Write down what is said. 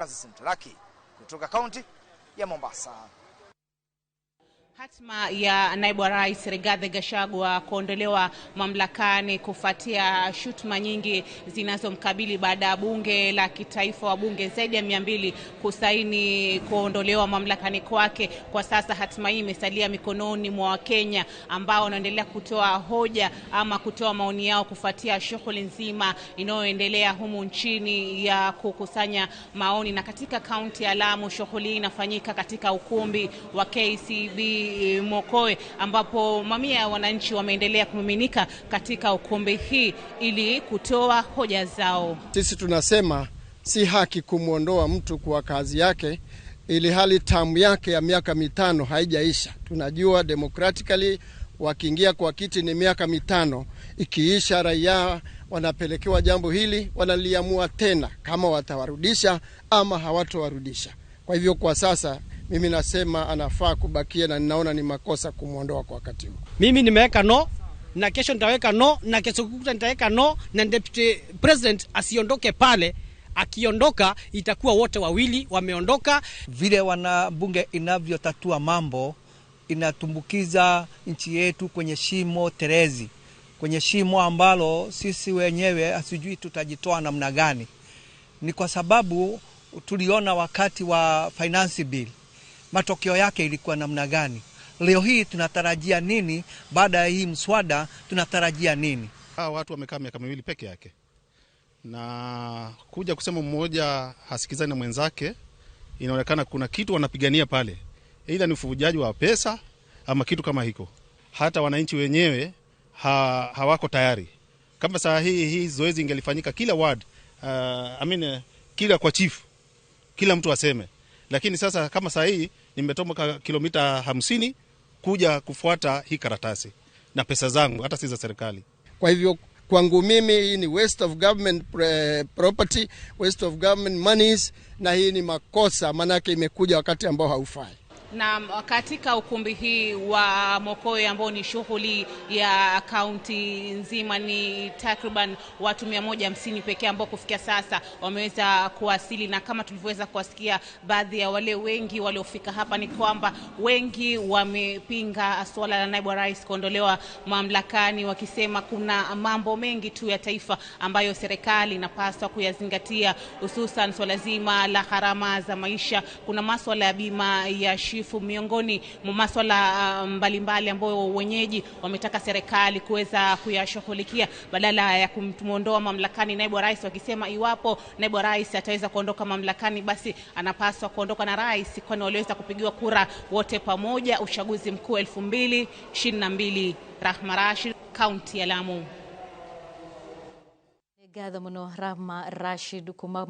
Francis Mtalaki kutoka kaunti ya Mombasa. Hatma ya naibu wa rais Rigathi Gachagua kuondolewa mamlakani kufuatia shutuma nyingi zinazomkabili baada ya bunge la kitaifa wabunge zaidi ya 200 kusaini kuondolewa mamlakani kwake. Kwa sasa hatma hii imesalia mikononi mwa Wakenya ambao wanaendelea kutoa hoja ama kutoa maoni yao kufuatia shughuli nzima inayoendelea humu nchini ya kukusanya maoni. Na katika kaunti ya Lamu shughuli inafanyika katika ukumbi wa KCB Mokoe, ambapo mamia ya wananchi wameendelea kumiminika katika ukumbi hii ili kutoa hoja zao. Sisi tunasema si haki kumwondoa mtu kwa kazi yake ili hali tamu yake ya miaka 5 haijaisha. Tunajua democratically wakiingia kwa kiti ni miaka 5, ikiisha raia wanapelekewa jambo hili, wanaliamua tena kama watawarudisha ama hawatowarudisha. Kwa hivyo kwa sasa mimi nasema anafaa kubakia na ninaona ni makosa kumwondoa kwa wakati huu. Mimi nimeweka no, na kesho nitaweka no, na kesho kutwa nitaweka no, na deputy president asiondoke pale. Akiondoka itakuwa wote wawili wameondoka. Vile wanabunge inavyotatua mambo inatumbukiza nchi yetu kwenye shimo terezi, kwenye shimo ambalo sisi wenyewe hatujui tutajitoa namna gani. Ni kwa sababu tuliona wakati wa finance bill matokeo yake ilikuwa namna gani. Leo hii tunatarajia nini? Baada ya hii mswada tunatarajia nini? Hawa watu wamekaa miaka 2 peke yake, na kuja kusema mmoja hasikizani na mwenzake, inaonekana kuna kitu wanapigania pale, aidha ni ufujaji wa pesa ama kitu kama hiko. Hata wananchi wenyewe hawako tayari. Kama saa hii zoezi ingelifanyika kila ward, kila kwa chief, kila mtu aseme. Lakini sasa kama saa hii nimetoka kilomita 50 kuja kufuata hii karatasi na pesa zangu hata si za serikali. Kwa hivyo kwangu mimi hii ni waste of government property, waste of government monies, na hii ni makosa, manake imekuja wakati ambao haufai. Na katika ukumbi hii wa Mokoe ambao ni shughuli ya kaunti nzima, ni takriban watu 150 pekee ambao kufikia sasa wameweza kuwasili. Na kama tulivyoweza kuwasikia baadhi ya wale wengi waliofika hapa, ni kwamba wengi wamepinga swala la naibu rais kuondolewa mamlakani, wakisema kuna mambo mengi tu ya taifa ambayo serikali inapaswa kuyazingatia, hususan swala zima la gharama za maisha, kuna masuala ya bima ya shifu, miongoni mwa masuala mbalimbali ambayo wenyeji wametaka serikali kuweza kuyashughulikia badala ya kumuondoa mamlakani naibu rais, wakisema iwapo naibu rais ataweza kuondoka mamlakani basi anapaswa kuondoka na rais, kwani waliweza kupigiwa kura wote pamoja uchaguzi mkuu 2022. Rahma Rashid, kaunti ya Lamu. Gadha muno Rahma Rashid kuma.